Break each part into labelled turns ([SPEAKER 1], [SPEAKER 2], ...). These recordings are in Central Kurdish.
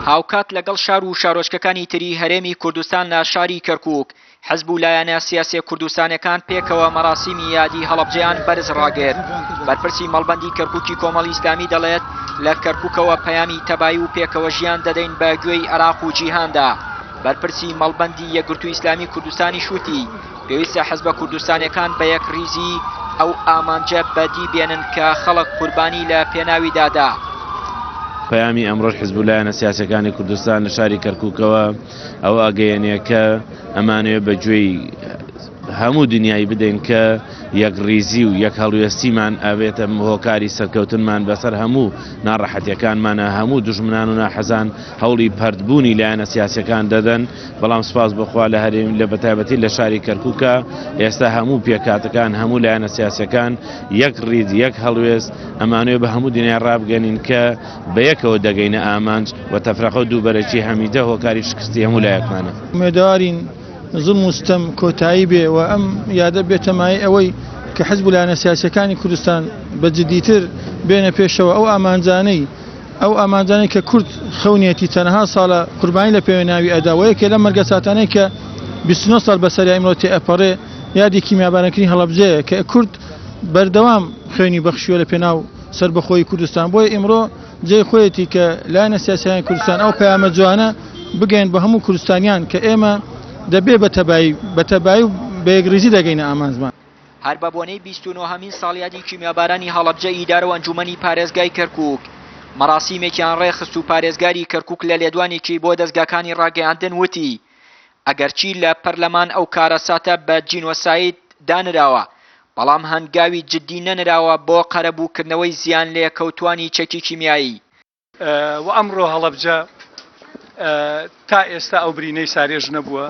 [SPEAKER 1] هاوکات لەگەڵ شار و شارۆچکەکانی تری هەرێمی کوردستان لە شاری کەرکووک، حزب و لایەنە سیاسیە کوردستانیەکان پێکەوە مەراسیمی یادی هەڵەبجەیان بەرز ڕاگرت. بەرپرسی مەڵبەندی کەرکوکی کۆمەڵی ئیسلامی دەڵێت، لە کەرکوکەوە پەیامی تەبایی و پێکەوە ژیان دەدەین بە گوێی عێراق و جیهاندا. بەرپرسی مەڵبەندی یەکگرتووی ئیسلامی کوردستانیش وتی، پێویستە حزبە کوردستانیەکان بە یەکڕیزی ئەو ئامانجە بەدی بێنن کە خەڵک قوربانی لە پێناویدا دا.
[SPEAKER 2] پەیامی ئەمڕۆش حزب و لایەنە سیاسیەکانی کوردستان لە شاری کەرکوکەوە ئەوە ئەگەیەنێ کە ئەمانەوێ بە گوێی هەموو دنیای بدەین کە یەکڕیزی و یەک هەڵوێستیمان ئەبێتە هۆکاری سەرکەوتنمان بەسەر هەموو ناڕەحەتیەکانمانە، هەموو دوژمنان و ناحەزان هەوڵی پەرتبوونی لایەنە سیاسیەکان دەدەن، بەڵام سوپاس بۆ خوا لە هەرێم لە بەتایبەتی لە شاری کەرکوکە ئێستا هەموو پێکهاتەکان هەموو لایەنە سیاسیەکان یەک ڕیز یەک هەڵوێست ئەمانەوێ بە هەموو دنیای ڕابگەنین کە بەیەکەوە دەگەینە ئامانج و تەفرەقە و دووبەرەکی هەمیدە هۆکاری شکستی هەموو لایەکمانە.
[SPEAKER 3] ئومێدەوارین زوڵم و ستەم کۆتایی بێ و ئەم یادە بێتە مایەی ئەوەی کە حزب و لایەنە سیاسیەکانی کوردستان بە جدیتر بێنە پێشەوە ئەو ئامانجانەی ئەو ئامانجانەی کە کورد خەونیەتی چەنەها ساڵە قوربانی لە پێناوی ئەدا و یەکێ لەم مەرگەساتانەی کە 29 ساڵ بەسەریا ئیمڕۆ تێئەپەڕێ یادی کیمیابارانکردنی هەڵەبجەیە کە کورد بەردەوام خوێنی بەخشیوە لە پێناو سەربەخۆیی کوردستان بۆیە ئیمڕۆ جێی خۆیەتی کە لایەنە سیاسیانی کوردستان ئەو پەیامە جوانە بگەین بە هەموو کوردستانیان کە ئێمە دەبێ بە تەبایی بە تەبایی و بە یەکڕیزی دەگەینە ئامانجمان.
[SPEAKER 1] هەر بە بۆنەی 29 هەمین ساڵیادی کیمیابارانی هەڵەبجە ئیدارە و ئەنجوومەنی پارێزگای کەرکووک مەراسیمێکیان ڕێکخست و پارێزگاری کەرکووک لە لێدوانێکی بۆ دەزگاکانی ڕاگەیاندن وتی ئەگەرچی لە پەرلەمان ئەو کارەساتە بە جینۆساید دانراوە، بەڵام هەنگاوی جددی نەنراوە بۆ قەرەبووکردنەوەی زیانلێکەوتوانی چەکی کیمیایی.
[SPEAKER 4] و ئەمڕۆ هەڵەبجە تا ئێستا ئەو برینەی سارێژ نەبووە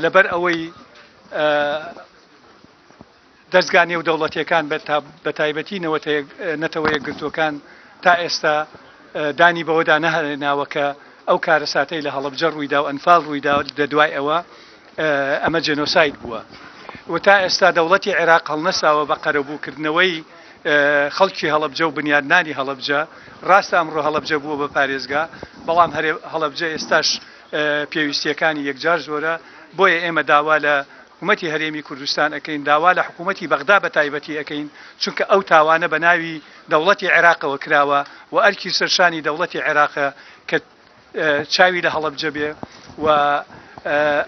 [SPEAKER 4] لەبەر ئەوەی دەزگا نێودەوڵەتیەکان بەتایبەتی نەتەوە یەکگرتووەکان تا ئێستا دانی بەوەدا نەهێناوە کە ئەو کارەساتەی لە هەڵەبجە ڕوویدا و ئەنفال ڕوویدا لە دوای ئەوە ئەمە جێنۆساید بووە و تا ئێستا دەوڵەتی عێراق هەڵنەساوە بە قەرەبووکردنەوەی خەڵکی هەڵەبجە و بنیادنانی هەڵەبجە. ڕاستە ئەمڕۆ هەڵەبجە بووە بە پارێزگا، بەڵام هەڵەبجە ئێستاش پێویستییەکانی یەکجار زۆرە، بۆیە ئێمە داوا لە حکوومەتی هەرێمی کوردستان ئەکەین، داوا لە حکوومەتی بەغدا بە تایبەتی ئەکەین، چونکە ئەو تاوانە بە ناوی دەوڵەتی عێراقەوە کراوە و ئەرکی سەرشانی دەوڵەتی عێراقە کە چاوی لە هەڵەبجە بێ و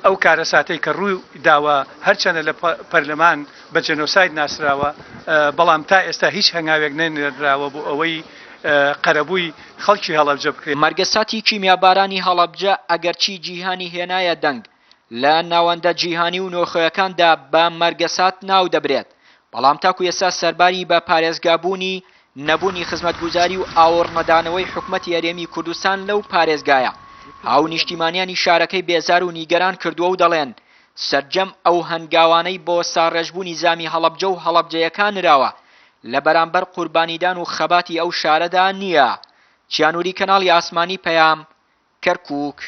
[SPEAKER 4] ئەو کارەساتەی کە ڕووی داوە هەرچەنە لە پەرلەمان بە جێنۆساید ناسراوە، بەڵام تا ئێستا هیچ هەنگاوێک نەنراوە بۆ ئەوەی قەرەبووی خەڵکی هەڵەبجە بکرێت.
[SPEAKER 1] مەرگەساتی کیمیابارانی هەڵەبجە ئەگەرچی جیهانی هێنایە دەنگ، لە ناوەندە جیهانی و نۆخۆیەکاندا بە مەرگەسات ناو دەبرێت، بەڵام تاکو ئێستا سەرباری بە پارێزگابوونی، نەبوونی خزمەتگوزاری و ئاوڕنەدانەوەی حکومەتی هەرێمی کوردستان لەو پارێزگایە، هاونیشتیمانیانی شارەکەی بێزار و نیگەران کردووە و دەڵێن، سەرجەم ئەو هەنگاوانەی بۆ ساڕێژبوونی زامی هەڵەبجە و هەڵەبجەیەکان نراوە، لە بەرامبەر قوربانیدان و خەباتی ئەو شارەدا نییە. چیانوری کەناڵی ئاسمانی پەیام، کەرکوک.